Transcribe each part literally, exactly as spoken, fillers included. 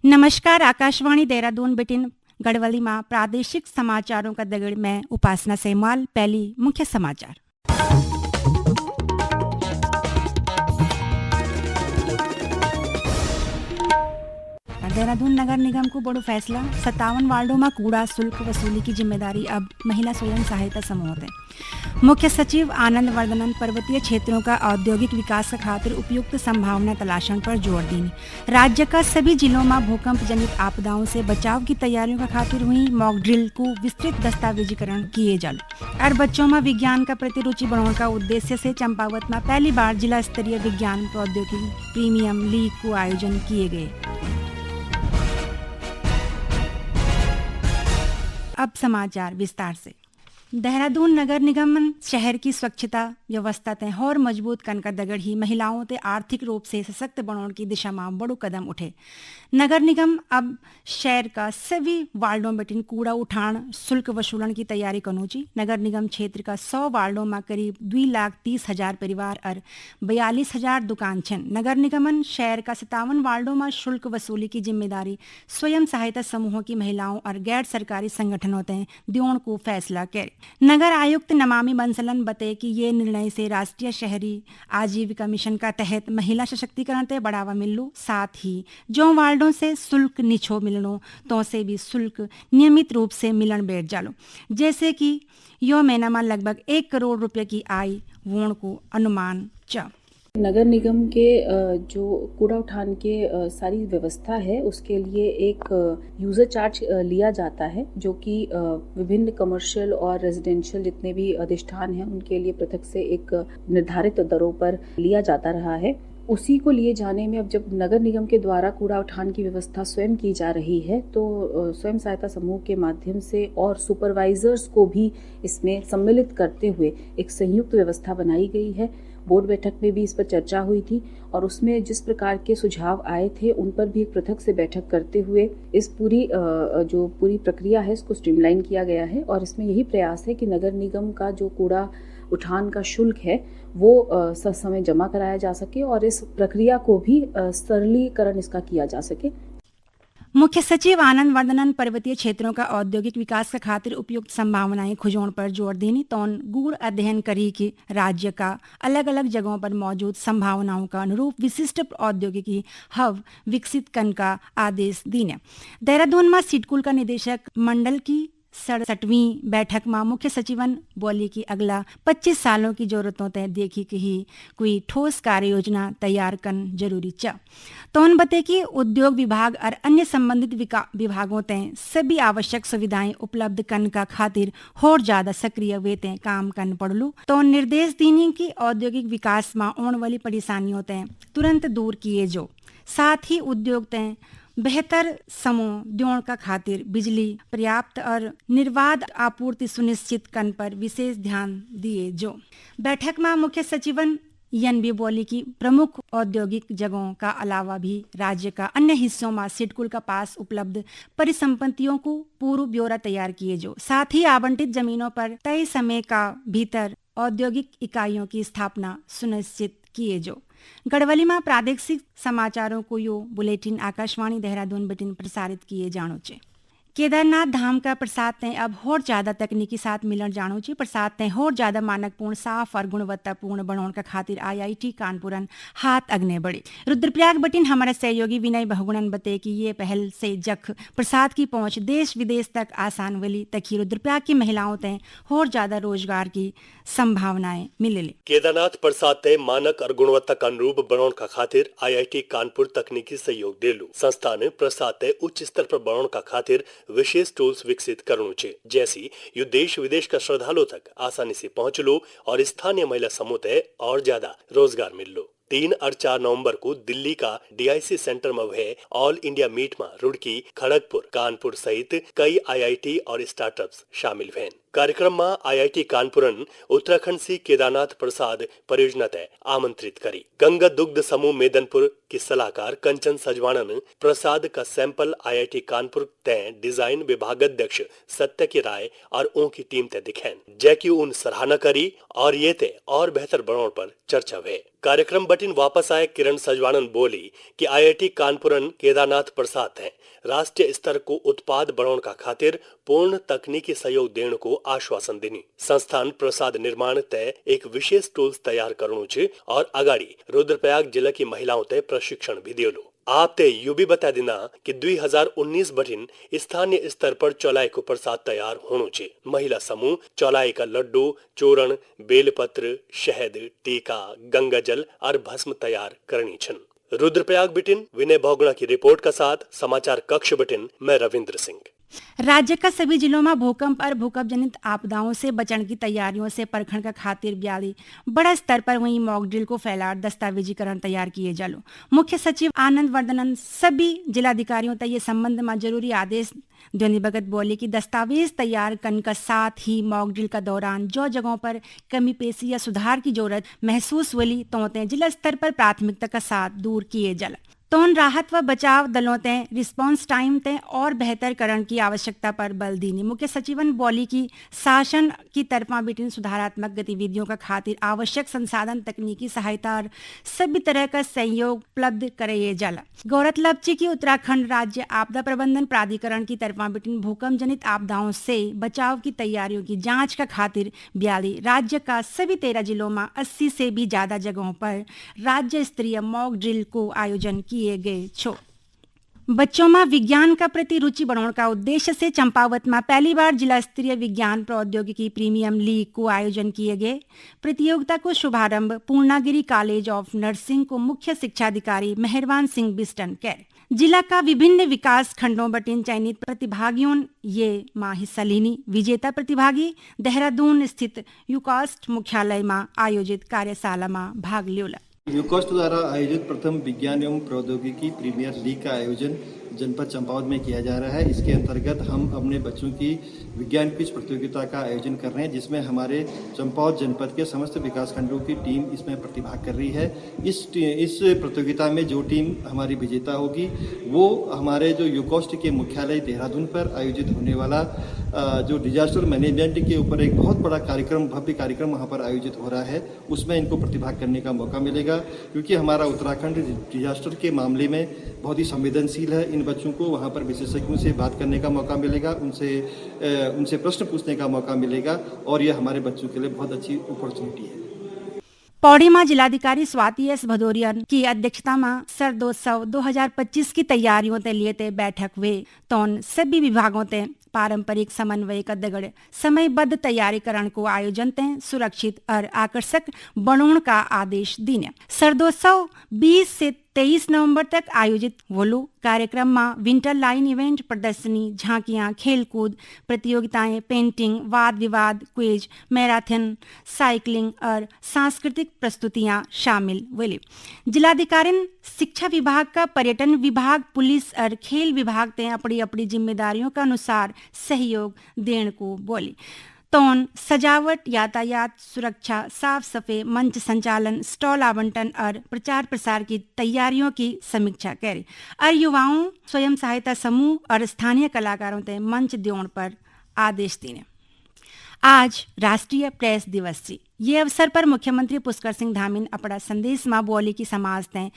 नमस्कार, आकाशवाणी देहरादून बिटिन गढ़वाली मां प्रादेशिक समाचारों का दगड़ में उपासना सेमवाल। पहली मुख्य समाचार। देहरादून नगर निगम को बड़ो फैसला, सत्तावन वार्डों में कूड़ा शुल्क वसूली की जिम्मेदारी अब महिला स्वयं सहायता समूह ते। मुख्य सचिव आनंद वर्धनन पर्वतीय क्षेत्रों का औद्योगिक विकास के खातिर उपयुक्त संभावना तलाशण पर जोर दीन। राज्य का सभी जिलों में भूकंप जनित आपदाओं से बचाव की तैयारियों का खातिर हुई मॉक ड्रिल को विस्तृत दस्तावेजीकरण किए जाल। और बच्चों में विज्ञान का प्रति रुचि बढ़ाने का उद्देश्य से चंपावत में पहली बार जिला स्तरीय विज्ञान प्रौद्योगिकी प्रीमियम लीग को आयोजन किए गए। अब समाचार विस्तार से। देहरादून नगर निगमन शहर की स्वच्छता व्यवस्था ते होर मजबूत कन का दगड़ ही महिलाओं ते आर्थिक रूप से सशक्त बनाने की दिशा में बड़ो कदम उठे। नगर निगम अब शहर का सभी वार्डों बिटिन कूड़ा उठान शुल्क वसूलन की तैयारी कनो ची। नगर निगम क्षेत्र का सौ वार्डों में करीब दुई लाख तीस हजार परिवार और बयालीस हजार दुकान छन। नगर निगमन शहर का सत्तावन वार्डों में शुल्क वसूली की जिम्मेदारी स्वयं सहायता समूहों की महिलाओं और गैर सरकारी संगठनों ते दियोण को फैसला करे। नगर आयुक्त नमामि बंसलन बते कि ये निर्णय से राष्ट्रीय शहरी आजीविका मिशन का तहत महिला सशक्तिकरण ते बढ़ावा मिललू, साथ ही जो वार्डों से शुल्क निछो मिलणो, तो से भी शुल्क नियमित रूप से मिलण बैठ जालो, जैसे कि यो महीना में लगभग एक करोड़ रुपये की आय वोण को अनुमान च। नगर निगम के, अ, जो कूड़ा उठान के, अ, सारी व्यवस्था है, उसके लिए एक, अ, यूजर चार्ज, अ, लिया जाता है, जो कि, अ, विभिन्न कमर्शियल और रेजिडेंशियल जितने भी अधिष्ठान हैं, उनके लिए पृथक से एक, अ, निर्धारित दरों पर लिया जाता रहा है। उसी को लिए जाने में अब जब नगर निगम के द्वारा कूड़ा उठान की व्यवस्था स्वयं की जा रही है, तो, अ, स्वयं सहायता समूह के माध्यम से और सुपरवाइजर्स को भी इसमें सम्मिलित करते हुए एक संयुक्त व्यवस्था बनाई गई है। बोर्ड बैठक में भी इस पर चर्चा हुई थी और उसमें जिस प्रकार के सुझाव आए थे, उन पर भी एक पृथक से बैठक करते हुए इस पूरी, अ, जो पूरी प्रक्रिया है, इसको स्ट्रीमलाइन किया गया है और इसमें यही प्रयास है कि नगर निगम का जो कूड़ा उठान का शुल्क है, वो, अ, ससमय जमा कराया जा सके और इस प्रक्रिया को भी, अ, सरलीकरण इसका किया जा सके। मुख्य सचिव आनंद वर्धनन पर्वतीय क्षेत्रों का औद्योगिक विकास के खातिर उपयुक्त संभावनाएं खुजोण पर जोर दीनी। तोन गूढ़ अध्ययन करी कि राज्य का अलग-अलग जगहों पर मौजूद संभावनाओं का अनुरूप विशिष्ट औद्योगिकी हब विकसित करने का आदेश दीने। देहरादून में सिडकुल का निदेशक मंडल की सड़सठवीं बैठक में मुख्य सचिवन बोली कि अगला पच्चीस सालों की जरूरतों तय देखी कि ही कोई ठोस कार्य योजना तैयार करन जरूरी च। तो उन बते कि उद्योग विभाग और अन्य संबंधित विका-, विभागों तय सभी आवश्यक सुविधाएं उपलब्ध करने का खातिर होर ज्यादा सक्रिय वे तय काम करन पड़लू। तो उन निर्देश दीनी कि औद्योगिक विकास में आने वाली परेशानियों तय तुरंत दूर किए जो, साथ ही उद्योग तय बेहतर समूह द्योण का खातिर बिजली पर्याप्त और निर्बाध आपूर्ति सुनिश्चित करने पर विशेष ध्यान दिए जो। बैठक में मुख्य सचिवन यन भी बोली कि प्रमुख औद्योगिक जगहों का अलावा भी राज्य का अन्य हिस्सों में सिडकुल का पास उपलब्ध परिसंपत्तियों को पूर्व ब्यौरा तैयार किए जो, साथ ही आवंटित जमीनों पर तय समय का भीतर औद्योगिक इकाइयों की स्थापना सुनिश्चित किए जो। गढ़वाली में प्रादेशिक समाचारों को यो बुलेटिन आकाशवाणी देहरादून बटिन प्रसारित किए जाणो चे। केदारनाथ धाम का प्रसाद तय अब होर ज्यादा तकनीकी साथ मिलण जाणो चे। प्रसाद तय होर ज्यादा मानकपूर्ण, साफ और गुणवत्तापूर्ण बनोण का खातिर आईआईटी कानपुरन हाथ अग्ने बढ़े। रुद्रप्रयाग बटिन हमारा सहयोगी विनय बहुगुणन बते कि ये पहल से जख प्रसाद की पहुंच देश विदेश तक आसान वली, तखी रुद्रप्रयाग की महिलाओं तय होर ज्यादा रोजगार की संभावनाएं मिलले। केदारनाथ प्रसाद तय मानक और गुणवत्ता का अनुरूप बनोण का खातिर आईआईटी कानपुर तकनीकी सहयोग देलू। संस्थान प्रसाद तय उच्च स्तर पर बनोण का खातिर विशेष टूल्स विकसित करणु चे, जैसी यु देश विदेश का श्रद्धालुओं तक आसानी से पहुंचलो और स्थानीय महिला समूह तय और ज्यादा रोजगार मिललो। तीन और चार नवंबर को दिल्ली का डीआईसी सेंटर में हुए ऑल इंडिया मीट में रुड़की, खड़गपुर, कानपुर सहित कई आईआईटी और स्टार्टअप्स शामिल हुए। कार्यक्रम मा आईआईटी कानपुरन उत्तराखंड सी केदारनाथ प्रसाद परियोजना तै आमंत्रित करी। गंगा दुग्ध समूह मेदनपुर की सलाहकार कंचन सजवाणन प्रसाद का सैंपल आईआईटी कानपुर तै डिजाइन विभागाध्यक्ष सत्यकी राय और उनकी टीम तै दिखैन, जैकी उन सराहना करी और ये तै और बेहतर बणौण पर चर्चा हुए। कार्यक्रम बटिन वापस आए किरण सजवाणन बोली कि आईआईटी कानपुरन केदारनाथ प्रसाद तै राष्ट्रीय स्तर को उत्पाद बणौण का खातिर पूर्ण तकनीकी सहयोग देण को आश्वासन दिनी। संस्थान प्रसाद निर्माण तै एक विशेष टूल्स तैयार करणु च और अगाड़ी रुद्रप्रयाग जिला की महिलाओं तै प्रशिक्षण भी दियोलु। आप तै यू भी बता दिना कि दुई हजार उन्नीस बटिन स्थानीय स्तर पर चौलाई को प्रसाद तैयार होणु च। महिला समूह चौलाई का लड्डू, चूरण, बेलपत्र, शहद, टीका, गंगाजल और भस्म तैयार करणी छन। रुद्रप्रयाग बिटिन विनय भोगणा की रिपोर्ट का साथ समाचार कक्ष बिटिन मैं रविंद्र सिंह। राज्य का सभी जिलों में भूकंप और भूकंप जनित आपदाओं से बचण की तैयारियों से परखण का खातिर ब्याली बड़ा स्तर पर वहीं मॉक ड्रिल को फैलार दस्तावेजीकरण तैयार किए जालो। मुख्य सचिव आनंद वर्धनन सभी जिलाधिकारियों तक ये संबंध में जरूरी आदेश द्योंदी बगत बोली कि दस्तावेज तैयार कन का साथ ही मॉक ड्रिल का दौरान जो जगहों पर कमी पेशी या सुधार की जरूरत महसूस होली, तो ते जिला स्तर पर प्राथमिकता का साथ दूर किए जल। तोन राहत व बचाव दलों ते रिस्पॉन्स टाइम ते और बेहतर करण की आवश्यकता पर बल दीनी। मुख्य सचिवन बोली कि शासन की तरफा बिटिन सुधारात्मक गतिविधियों का खातिर आवश्यक संसाधन, तकनीकी सहायता और सभी तरह का सहयोग उपलब्ध कराए जाला। गौरतलब ची कि उत्तराखंड राज्य आपदा प्रबंधन प्राधिकरण की तरफा बिटिन भूकंप जनित आपदाओं से बचाव की तैयारियों की जांच का खातिर ब्याली राज्य का सभी तेरह जिलों में अस्सी से भी ज्यादा जगहों पर राज्य स्तरीय मॉक ड्रिल को आयोजन किए गए छो। बच्चों में विज्ञान का प्रति रुचि बढ़ाने का उद्देश्य से चंपावत में पहली बार जिला स्तरीय विज्ञान प्रौद्योगिकी प्रीमियम लीग को आयोजन किए गए। प्रतियोगिता को शुभारंभ पूर्णागिरी कॉलेज ऑफ नर्सिंग को मुख्य शिक्षा अधिकारी मेहरबान सिंह बिस्टन कर। जिला का विभिन्न विकास खंडों बटिन चयनित प्रतिभागियों ये माँ हिस्सा लीनी। विजेता प्रतिभागी देहरादून स्थित यूकॉस्ट मुख्यालय में आयोजित कार्यशाला में भाग ल्योला। यूकॉस्ट द्वारा आयोजित प्रथम विज्ञान एवं प्रौद्योगिकी प्रीमियर लीग का आयोजन जनपद चंपावत में किया जा रहा है। इसके अंतर्गत हम अपने बच्चों की विज्ञान क्विज प्रतियोगिता का आयोजन कर रहे हैं, जिसमें हमारे चंपावत जनपद के समस्त विकास खंडों की टीम इसमें प्रतिभाग कर रही है। इस टी-, इस प्रतियोगिता में जो टीम हमारी विजेता होगी, वो हमारे जो यूकॉस्ट के मुख्यालय देहरादून पर आयोजित होने वाला, अ, जो डिजास्टर मैनेजमेंट के ऊपर एक बहुत बड़ा कार्यक्रम, भव्य कार्यक्रम वहाँ पर आयोजित हो रहा है, उसमें इनको प्रतिभाग करने का मौका मिलेगा, क्योंकि हमारा उत्तराखंड डिजास्टर के मामले में बहुत ही संवेदनशील है। इन बच्चों को वहाँ पर विशेषज्ञों से बात करने का मौका मिलेगा, उनसे, अ, उनसे प्रश्न पूछने का मौका मिलेगा और यह हमारे बच्चों के लिए बहुत अच्छी अपॉर्चुनिटी है। पौड़ी में जिलाधिकारी स्वाति एस भदौरिया की अध्यक्षता में शरदोत्सव दो हज़ार पच्चीस की तैयारियों के लिए ते बैठक हुए। तौन सभी विभागों ते पारंपरिक समन्वय का दगड़ समयबद्ध तैयारीकरण को आयोजन ते सुरक्षित और आकर्षक बनोण का आदेश दीने। शरदोत्सव बीस से तेईस नवंबर तक आयोजित होलु। कार्यक्रम में विंटर लाइन इवेंट, प्रदर्शनी, झांकियां, खेलकूद प्रतियोगिताएं, पेंटिंग, वाद विवाद, क्विज, मैराथन, साइकिलिंग और सांस्कृतिक प्रस्तुतियां शामिल होली। जिलाधिकारिन शिक्षा विभाग का पर्यटन विभाग, पुलिस और खेल विभाग ते अपनी अपनी जिम्मेदारियों के अनुसार सहयोग देण को बोली। तौन सजावट, यातायात सुरक्षा, साफ सफाई, मंच संचालन, स्टॉल आवंटन और प्रचार प्रसार की तैयारियों की समीक्षा करी और युवाओं, स्वयं सहायता समूह और स्थानीय कलाकारों ते मंच द्योण पर आदेश दीने। आज राष्ट्रीय प्रेस दिवस ची। ये अवसर पर मुख्यमंत्री पुष्कर सिंह धामी अपना संदेश में बोली कि समाज ते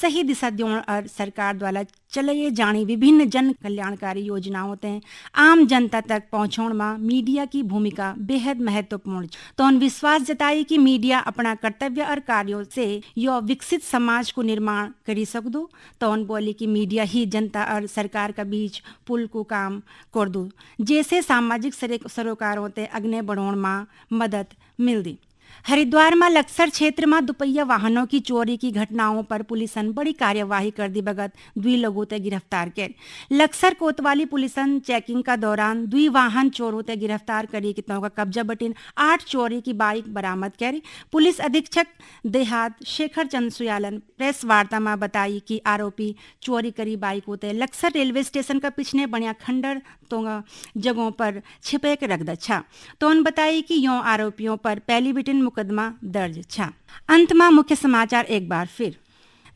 सही दिशा द्योण और सरकार द्वारा चलाए जाने विभिन्न जन कल्याणकारी योजनाओं ते आम जनता तक पहुंचाने में मीडिया की भूमिका बेहद महत्वपूर्ण ची। तौन विश्वास जताई कि मीडिया अपना कर्तव्य और कार्यों से यो विकसित समाज को निर्माण करी सकदो। तौन बोली कि मीडिया ही जनता और सरकार का बीच पुल को काम करदो, जैसे सामाजिक सरे-, सरोकारों ते अग्ने बढ़ाने में मदद मिलदी। हरिद्वार में लक्सर क्षेत्र में दुपहिया वाहनों की चोरी की घटनाओं पर पुलिसन बड़ी कार्यवाही कर दी बगत दुई लोगों ते गिरफ्तार कर। लक्सर कोतवाली पुलिसन चेकिंग का दौरान दुई वाहन चोरों ते गिरफ्तार करी कि तों का कब्जा बटिन आठ चोरी की बाइक बरामद करी। पुलिस अधीक्षक देहात शेखर चंद सुयालन प्रेस वार्ता में बताई कि आरोपी चोरी करी बाइकों ते लक्सर रेलवे स्टेशन का पिछने बनिया खंडर तोंगा जगहों पर छिपे के रखदा छा। तो उन बताई कि यों आरोपियों पर पहली बिटिन मुकदमा दर्ज छा। अंत मा मुख्य समाचार एक बार फिर।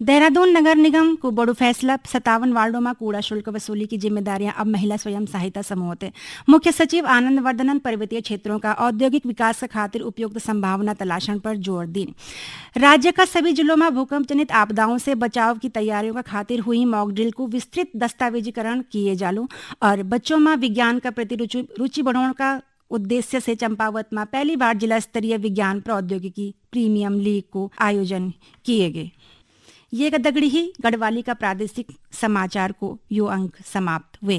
देहरादून नगर निगम को बड़ो फैसला, सत्तावन वार्डों में कूड़ा शुल्क वसूली की जिम्मेदारियां अब महिला स्वयं सहायता समूह ते। मुख्य सचिव आनंद वर्धनन पर्वतीय क्षेत्रों का औद्योगिक विकास के खातिर उपयुक्त संभावना तलाशण पर जोर दी। राज्य का सभी जिलों में भूकंप जनित आपदाओं से बचाव की तैयारियों का खातिर हुई मॉक ड्रिल को विस्तृत दस्तावेजीकरण किए जालू और बच्चों में विज्ञान का प्रति रुचि रुचि बढ़ाने का उद्देश्य से चंपावत में पहली बार जिला स्तरीय विज्ञान प्रौद्योगिकी प्रीमियम लीग को आयोजन किए गए। ये का दगड़ी ही गढ़वाली का प्रादेशिक समाचार को यो अंक समाप्त हुए।